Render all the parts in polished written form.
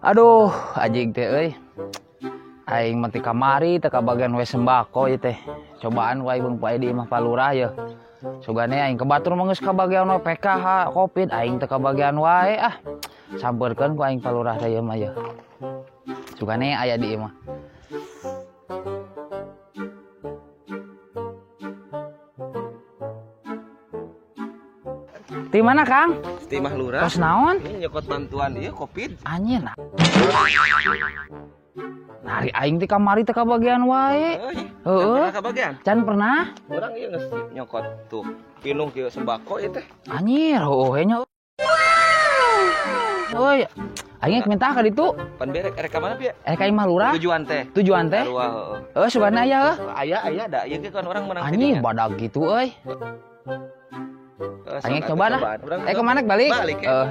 Aduh, anjing teh euy. Aing mah ti kamari teh kabagian we sembako ieu teh. Cobaan wae beung poe di imah Pak Lurah ye. Sugane aing ke batur mah geus kabagian we PKH Covid aing teh kabagian wae ah. Sampeurkeun ku aing Pak Lurah teh ieu mah ye. Sugane aya di imah. Di mana, Kang? Di imah Lurah. Tos naon? Ini nyokot bantuan ieu Covid. Anjir. Hari aing teh kamari teh kabagian wae. Heeh. Kabagian? Can pernah. Urang ieu geus nyokot tuh. Pinuh kieu sembako ieu teh. Anjir, heueuh nya. Euy, aing minta ka ditu. Pan berek erek ka mana pieu? Erek ka imah Lurah. Tujuan teh. Tujuan teh? Heeh. Heuh, sugana aya heuh. Aya aya da ieu ge kan urang menang. Anjir, badag gitu euy. Aing coba dah. Kemana balik? Balik. Ah.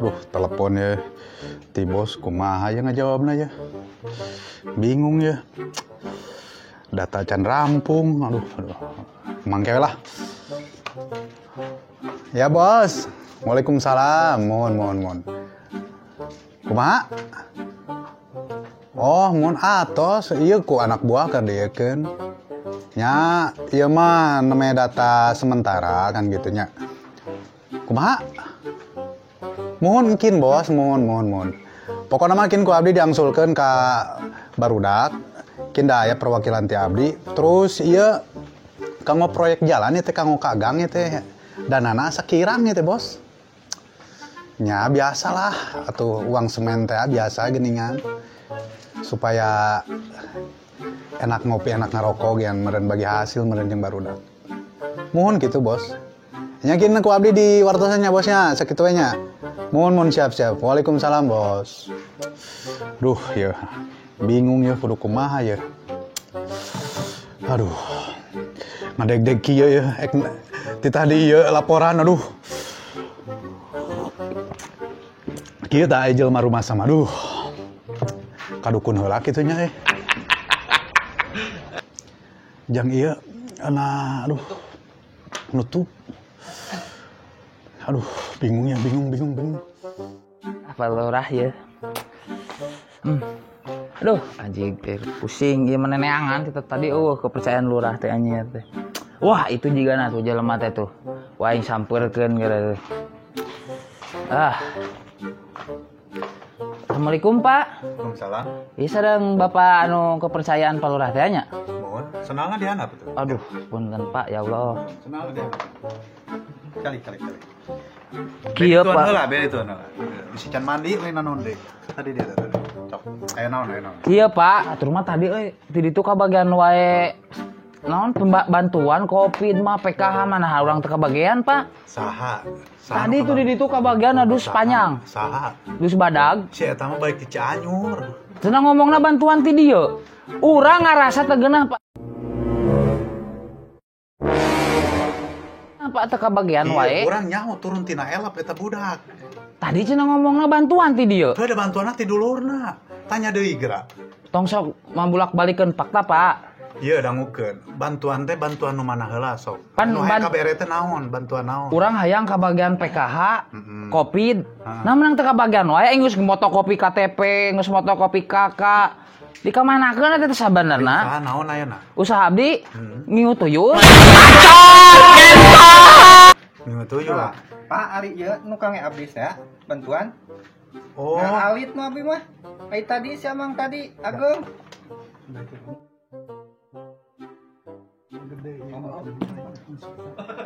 Duh, telepon ya. Ti bos kumaha ya ngajawabna ya. Bingung ya. Data can rampung. Aduh, aduh. Mangke lah. Ya, Bos. Waalaikumsalam. Mohon, mohon, mohon. Kumaha? Oh, mun atos ieu ku anak buah ka dieukeun. Nya, ieu mah namanya data sementara kan gitu nya. Kumaha? Mohon mungkin bos, mohon, mohon, mohon. Pokoknya mah kin ku abdi diangsulkeun ka barudak. Kin da aya perwakilan ti abdi. Terus ieu kanggo proyek jalan ieu teh kanggo ka gang ieu teh danana sakirang ieu teh bos. Nya biasalah atuh uang semen teh biasa geuningan. Supaya enak ngopi, enak ngerokok gian meureun bagi hasil meureun jeung barudak. Mohon gitu bos. Nya kin ku abdi di wartosan nya bosnya sakitu we nya. Mohon mohon siap-siap. Waalaikumsalam bos. Duh ya. Bingung ya kudu kumaha ya. Aduh. Ngadeg-deg kieu ya ek ti tadi ieu laporan aduh. Kieu tah aya jelema rumah sama aduh. Kadukun heula kitu nya eh. Jang ieu nah aduh. Nutup. Aduh, bingung ya, bingung, bingung, bingung. Apa Lurah ya? Aduh, anjing teh pusing ieu meneneangan kita tadi eueuh kepercayaan lurah teh anjir teh. Wah, itu jigana tuh jelema teh tuh. Wah, aing sampeurkeun geura teh. Ah. Assalamualaikum, Pak. Waalaikumsalam. Ieu sareng Bapak anu kepercayaan Pak Lurah teh nya? Mohon, senangna di handap tuh. Aduh, punten Pak, ya Allah. Senangna di handap. Kali, kali, kali. Kieu Pak. Heula, beri itu heula. Bisi can mandi lain naon deui. Tadi dia tadi. Cok. Aya naon, aya naon. Kieu Pak, atur mah tadi euy di ditu kabagian wae naon bantuan Covid mah PKH mana urang teu kabagian, Pak. Saha? Saha tadi itu di ditu kabagian dus panjang. Saha? Dus badag. Si eta mah baik di Cianjur. Cenah ngomongna bantuan ti dieu. Urang ngarasa teu geunah, Pak. Pak teu kabagian wae. Urang nyaho turun tina elap eta budak. Tadi cenah ngomongna bantuan ti dieu. Teu ada bantuanna ti dulurna. Tanya deui geura. Tong sok mambulak-balikeun fakta, Pak. Ieu dangukeun. Bantuan teh bantuan nu mana heula sok. Pan nu hayang kabere teh naon? Bantuan naon? Urang hayang kabagian PKH, Covid. Nah menang teu kabagian wae aing geus motokopi KTP, geus motokopi KK. Dikamanakeun eta teh sabenerna? Usaha naon ayeuna? Usaha abdi ngiu tuyul. Ngiu tuyul. Pak ari ieu nu kange abdi sia bantuan. Oh. Nah, alit nu abdi mah. Ai tadi si amang tadi Ageung.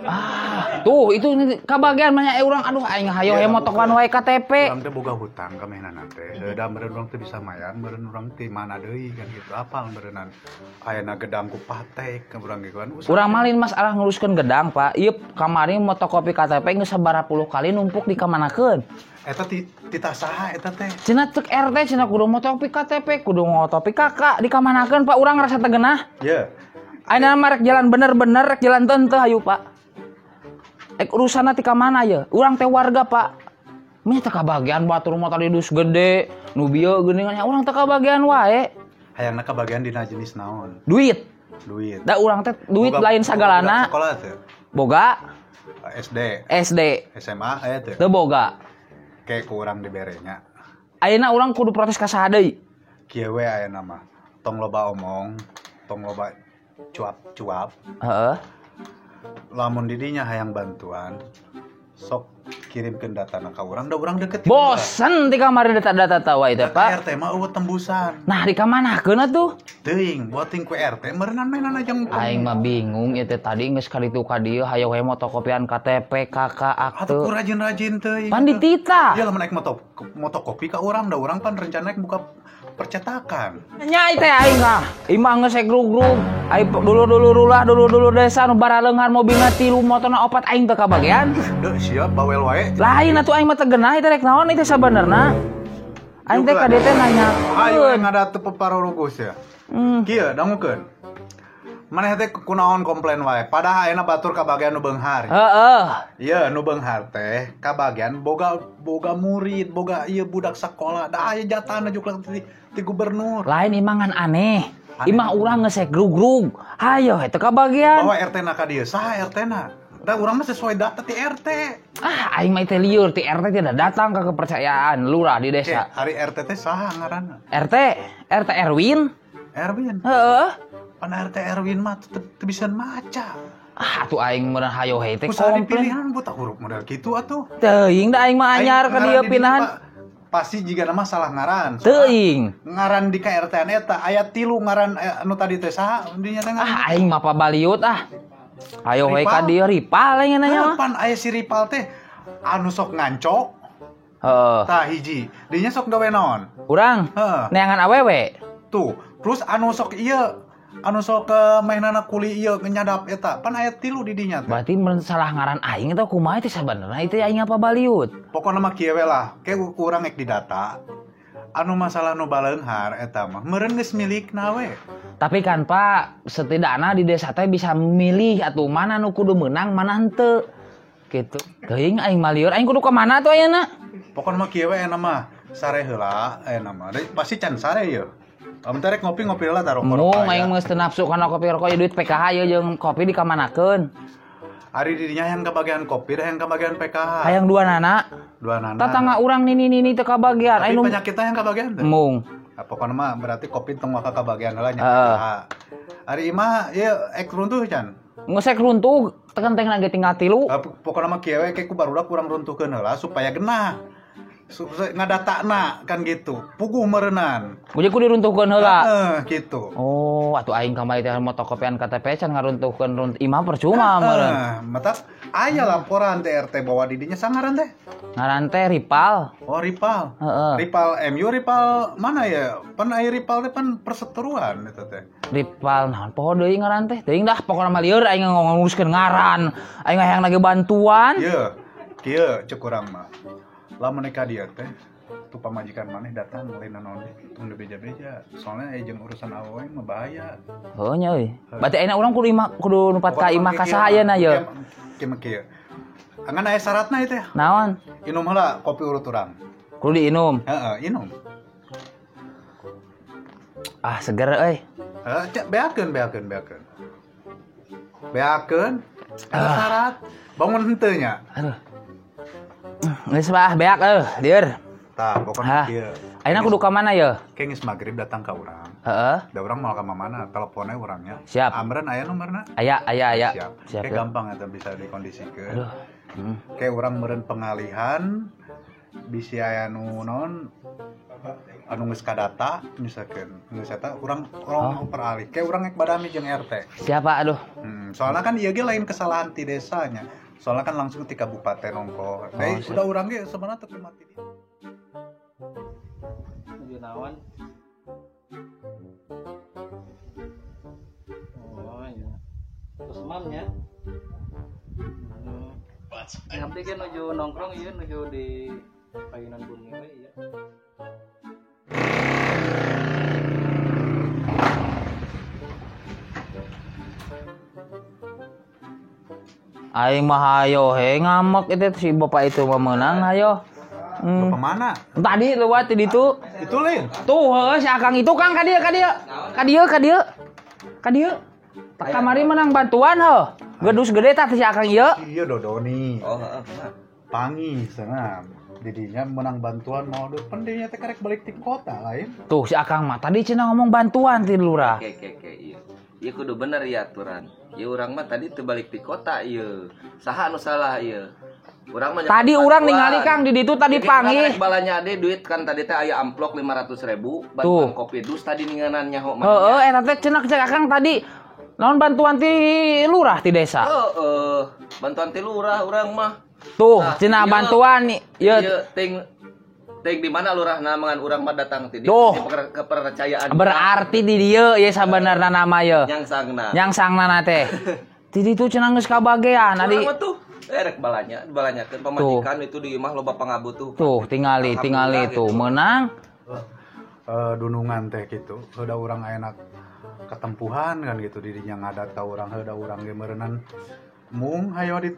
Ah, tuh itu kabagian banyak urang aduh aing hayo he motokan wae KTP. Urang teh boga hutang ka mehnana teh. Da meureun urang teh bisa mayar, meureun urang teh mana deui kan gitu. Apal meureunnan ayana gedang ku patek ka urang gitu kan. Urang mah lain masalah nguruskeun gedang, Pak. Ieu kamari motokopi KTP geus sabaraha puluh kali numpuk dikamanakeun. Eta titah saha eta teh? Cenah cek RT cenah kudu motokopi KTP, kudu motokopi KK dikamanakeun, Pak. Urang ngrasa teu geunah. Ye. Ayeuna mah rek jalan bener-bener rek jalan teu hayu, Pak. Ek urusanna ti ka mana ye? Urang teh warga, Pak. Meh teu kabagian batur mah tadi dus gede, nu bieu geuningan urang teu kabagian wae. Hayangna kabagian dina jenis naon? Duit. Duit. Da urang teh duit Boga, lain sagalana. Boga sekolah teh. Boga. SD. SD. SMA aya teu? Teu boga. Ke ku urang diberenya. Ayeuna urang kudu protes ka saha deui? Kieu we ayeuna mah. Tong loba omong, tong loba cuap-cuap. Heeh. Lamun didinya hayang bantuan, sok kirimkeun datana ka urang, da urang deket. Bosen di kamari data-data tawa itu, Pak. RT mah eueuh tembusan. Nah, di kamanakeun atuh? Teuing, buating ku RT meureunnan mainan aja. Aing mah bingung ieu teh tadi geus kaditu ka dieu hayo we motokopian KTP, KK, akte. Atuh ku rajin-rajin teuing. Pan ditita. Ya lamun naik motokopi ka urang, da urang pan rencana naik buka percetakan. Nya teh aing ah. Imah geus grug-grug. Aing dulur-dulur ulah, dulur-dulur desa nu baraleunghan mobilna 3, motorna 4 aing teu kabagean. Deuh siap bawel wae. Lain atuh aing mah teu geunah teh rek naon teh sabenerna. Aing teh ka dieu teh nanya. Ayo ngada teu paparugus ya. Kieu dangukeun. Maneh teh kunaon komplain wae. Padahal ayeuna batur kabagean nu beunghar. Heeh. Ieu nu beunghar teh kabagean boga murid, boga ieu budak sakola. Da aya jatahna juklak ti gubernur. Lain imah ngan aneh. Imah urang geus grug-grug. Hayo eta kabagean. Bawa RT na ka dieu. Saha RT na? Da urang mah sesuai data ti RT. Ah, aing mah teh lieur ti RT tidak datang ke kepercayaan lurah di desa. Ari RT teh saha ngaranna? RT Erwin. Erwin. Heeh. Pan RT Erwin mah teu bisa maca. Ah, atuh aing meureun hayo he teh komplain. Pilihan buta huruf model kitu atuh. Teuing da aing mah anyar ka dieu pinahan. Pasti jiga nama salah ngaran. Teuing. Ngaran di KRT-an eta aya 3 ngaran anu tadi teh saha dinya teh ngaran. Ah, aing mah pabaliut ah. Ayo we ka dieu Ripal aing nanya mah. Pan aya si Ripal teh anu sok ngancok. Heeh. Tah hiji. Dinya sok gawe naon? Urang. Heeh. Neangan awewe. Tuh, terus anu sok ieu anu sok mainana kuli ieu nyadap eta pan aya 3 di dinya teh. Berarti mun salah ngaran aing eta kumaha teh sabenerna itu aing apa baliut. Pokona mah kieu we lah, ke urang ek didata. Anu masalah nu baleunghar eta mah meureun geus milikna we. Tapi kan Pak, setidaknya di desa teh bisa milih atuh mana nu kudu meunang, mana henteu. Gitu. Teuing aing mah lieur, aing kudu ka mana atuh ayeuna? Pokona mah kieu we ayeuna mah, sare heula ayeuna mah. Pasti can sare ieu. Lamun teh rek ngopi-ngopi heula tah rokok. Mung aing mah geus teu nafsu kana kopi rokok duit PKH ieu jeung kopi dikamanakeun. Ari dirinya yang kebagian kopi dah yang kebagian PKH. Hayang dua nana. Dua nana. Tatangga urang nini-nini teu kabagian. Tapi penyakitna yang kebagian teh. Mung. Nah, pokoknya mah berarti kopi tong waka kabagian heula nya PKH. Ari imah ieu ek runtuh can. Geus ek runtuh, tekenteng lagi tinggal 3. Pokokna mah kieu we ke ku barudak urang runtuhkeun heula supaya genah. Ngadatakna kan gitu. Puguh meureunan. Kudu kudu diruntuhkeun heula. Heeh, gitu. Oh, atuh aing kamari teh motokopian KTP can ngaruntuhkeun runt imah percuma meureun. Heeh, matak aya laporan teh RT bawa didinya sangaran teh. Ngaran teh Ripal. Oh, Ripal. Heeh. Ripal MU Ripal mana ya? Pan aya Ripal teh pan perseteruan eta teh. Ripal naon poho deui ngaran teh? Teuing dah pokona mah lieur aing nguruskeun ngaran. Aing hayang lagi bantuan. Ieu, kieu ceuk urang mah. Lamun ka dieu teh tuh pamajikan maneh datang lain naon tong dibeja-beja soalnya aya jeung urusan awewe mah bahaya. Heuh nya euy. Berarti ayeuna urang kudu imah kudu numpat ka imah ka saha ayeuna ye? Kieu mah kieu. Angan aya syaratna ieu teh. Naon? Inum heula kopi urut urang. Kudu diinum. Heeh, inum. Ah, seger euy. Heeh, cek beakeun. Beakeun. Eta syarat. Bangun henteu nya. Aduh. Geus bah beak euy, lieur. Tah, pokona kieu. Ayeuna kudu ka mana ye? Ke geus magrib datang ka urang. Heeh. Da urang moal ka mana, teleponnya urangnya. Siap. Amren aya nomorna? Aya. Siap. Ke gampang eta bisa dikondisikeun. Aduh. Ke urang meureun pengalihan bisi aya nu naon anu geus kadata misalkeun geus eta urang peralih. Ke urang ek badami jeung RT. Siapa aduh. Soalnya kan ieu ge lain kesalahan ti desanya. Soalnya kan langsung di kabupaten ongko. Oh, udah urang ge sebenarnya teu mati. Nuju naon? Oh iya. Terus mamnya. Ngabdi ge nuju nongkrong ieu nuju di payunan bumi we ieu. Aing mah hayo he ngamek itu si bapak itu mah meunang hayo. Bapak mana? Tadi lewat di ditu. Itu lain. Tuh heuh si Akang itu Kang ka dieu ka dieu. Ka dieu ka dieu. Ka dieu. Kamari menang bantuan heuh. Gedus gede tah si Akang ieu. Iya Dodoni. Oh, heeh, kumaha? Pangi sana. Didinya menang bantuan mau duit pendinya teh karek balik ti kota lain. Tuh si Akang mah tadi cenah ngomong bantuan ti lurah. Oke, iya. Ieu kudu bener ya aturan. Ieu urang mah tadi teu balik ti kota ieu. Saha anu salah ieu? Urang mah tadi urang ningali Kang di ditu tadi panggih. Balanya ade duit kan tadi teh aya amplop 500.000 bantuan kopi dus tadi ninganan nyaho mah. Heeh, eta teh cenah cek Akang tadi naon bantuan ti lurah ti desa. Heeh, bantuan ti lurah urang mah. Tuh, cenah bantuan ieu ting ting di mana lurahna mangan urang mah datang ti dieu kepercayaan. Berarti di dieu ieu sabenerna nama ieu. Nyangsangna. Nyangsangna teh. Ti ditu cenah geus kabagean adi. Urang mah tuh rek balanyakeun pamajikan itu di imah loba pangabutuh. Tuh, tingali tuh meunang dunungan teh kitu. Heuda urang ayeuna ketempuhan kan gitu didinya ngadat ka urang heuda urang ge meureunnan mung hayo di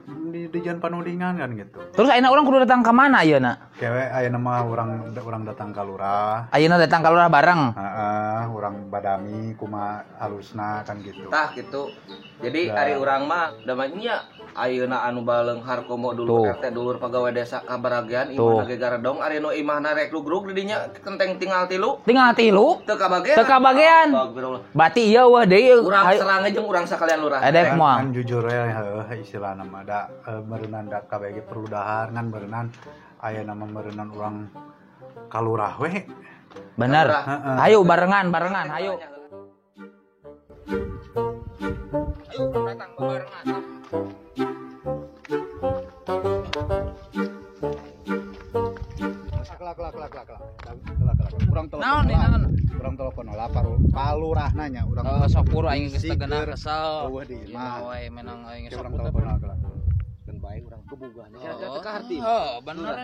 dijan panudingan kan gitu. Terus ayeuna urang kudu datang ka mana ayeuna? Kewe ayeuna mah urang datang ka lurah. Ayeuna datang ka lurah bareng. Heeh, urang badami kumaha halusna kan gitu. Tah gitu. Jadi ari urang mah da mah nya ayeuna anu baleunghar komo dulur RT dulur pegawai desa kabaragean imahna ge garedong ari nu imahna rek rugrug di dinya kenteng tinggal tilu. Tinggal tilu? Teu kabagean. Teu kabagean. Berarti ieu weuh deui urang serang jeung urang sakalian lurah. Edek moal. Kan jujur we istilahna mah da meureunnan da kabeh perlu dahar ngan meureunnan aya nama meureunnan urang ka lurah we. Bener. Hayu barengan hayu. Ayo datang barengan. Kelak. Urang telepon. Naon? Urang telepon lah palurahna nya urang. Sok puru aing geus tegenah kesel. Eueuh di imah. Wae menang aing sok urang telepon lah kelak. Keun bae urang kebugahan. Kira-kira teu kaharti. Heuh, bener.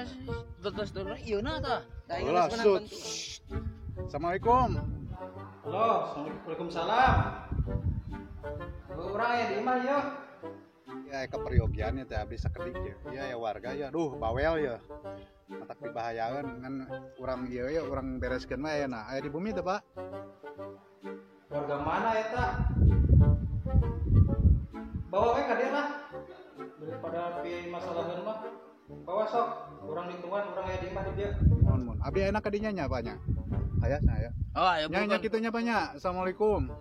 Terus ieu na tah. Assalamualaikum. Halo, Waalaikumsalam. Urang aya di imah ieu. Ya keperyogian teh abdi sakedik ya. Iya ya warga ya. Duh, bawel ya. Matak dibahayaeun ngan urang ieu ya urang bereskeun mah aya nah. Aya di bumi teh, Pak. Warga mana eta? Bawa we ka dieu lah. Daripada pi masalaheun mah. Bawa sok, urang ditungguan, urang aya di imah di dieu. Mun mun. Abdi enak ka dinya nya, Pak nya. Aya nya aya. Oh, aya. Nya nya kitu nya, Pak nya. Assalamualaikum.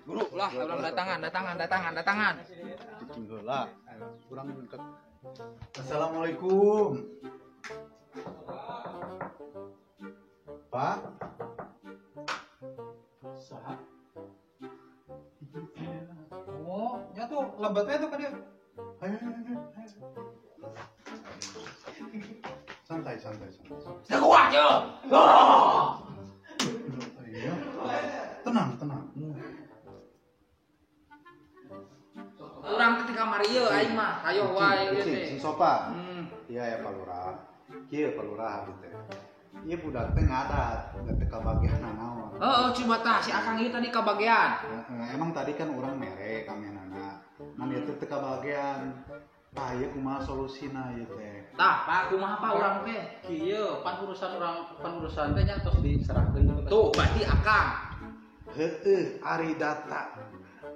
Buru lah, urang datangan. Cicing heula. Urang ke. Assalamualaikum. Pak. Saha? Oh, nya tuh lebat we tuh ka dieu. Ayo. Santai. Teu kuat yo. Iya. Tenang. Urang ketika kamar ieu aing mah, hayo wae ieu teh. Sing sopan. Iya ya Pak Lurah. Kieu Pak Lurah abdi teh. Ieu budak teh ngadat, da teu kabagean naon. Heeh, coba tah si Akang ieu tadi kabagean. Emang tadi kan urang mere kamenana. Ngan ieu teh teu kabagean. Tah ieu kumaha solusina ieu teh? Tah, Pak kumaha Pak urang teh? Kieu pan urusan urang pan urusan teh nya tos diserahkeun gitu. Tuh, berarti Akang. Heeh,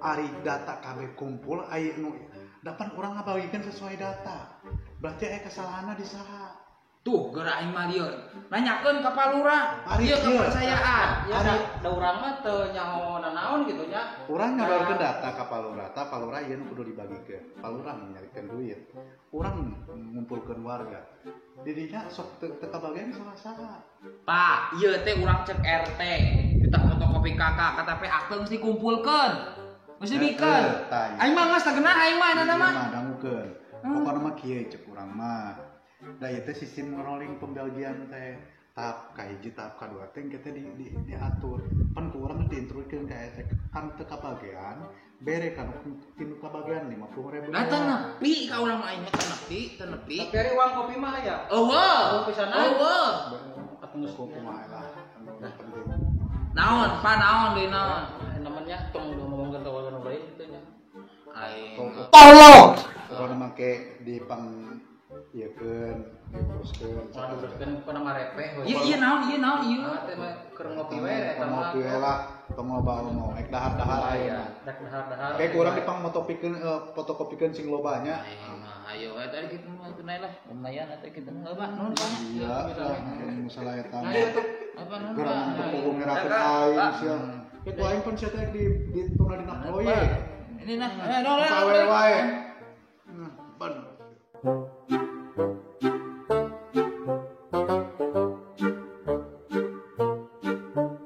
ari data kabeh kumpul aya nu dapan urang ngabagikeun sesuai data. Berarti aya kesalahanna di saha? Tuh, geura aing mah lieur. Nanyakeun ka Pak Lurah. Ieu kepercayaan. Ya da urang mah teu nyaho nanaon gitu nya. Urang nyodorkeun data ka Pak Lurah, tah Pak Lurah ieu nu kudu dibagikeun. Pak Lurah nyarikeun duit. Urang ngumpulkeun warga. Didinya sok teu kabagean salah saha. Pak, ieu teh urang cek RT. Kita fotokopi KK, KTP akte mesti kumpulkeun. Mesti bikeun. Aing mah geus teu genah aing mah eta mah. Dangukeun. Pokona mah kieu cek urang mah. Da ieu teh sistem rolling pembagian teh tahap kahiji tahap kadua teh kita diatur. Pan ku urang diinstruikeun ka RT kan teu kabagean, bere kan tinu kabagean 50.000. Da teu nepi ka urang mah aing mah teu nepi. Tapi ari uang kopi mah aya. Eueuh. Eueuh. Atuh kumaha lah. Naon, Pak naon deui naon? Namanya tong ngomongkeun ka warga nu lain kitu nya. Aing. Tolong. Pokona make di pang ieukeun Diuruskeun. Ulah diuruskeun pokona mah repeh we. Ieu ieu naon ieu naon ieu. Ah, teh mah keur ngopi we eta mah. Ngopi we lah, tong loba omong, ek dahar-dahar ayeuna. Rek dahar-dahar. Kayak kurang dipang motopikeun fotokopikeun sing loba nya. Aing mah ayo we tadi kitu mah tunai lah. Lumayan atuh kitu mah Pak. Nuhun Pak. Iya, lah masalah eta mah. Ayo tuh. Apa nuhun Geura Pak. pupung ngerakeun aing sia. Kayak ku aing pan sia teh di tuna dina proyek. Ini nah, eh, Sawe wae. Ban.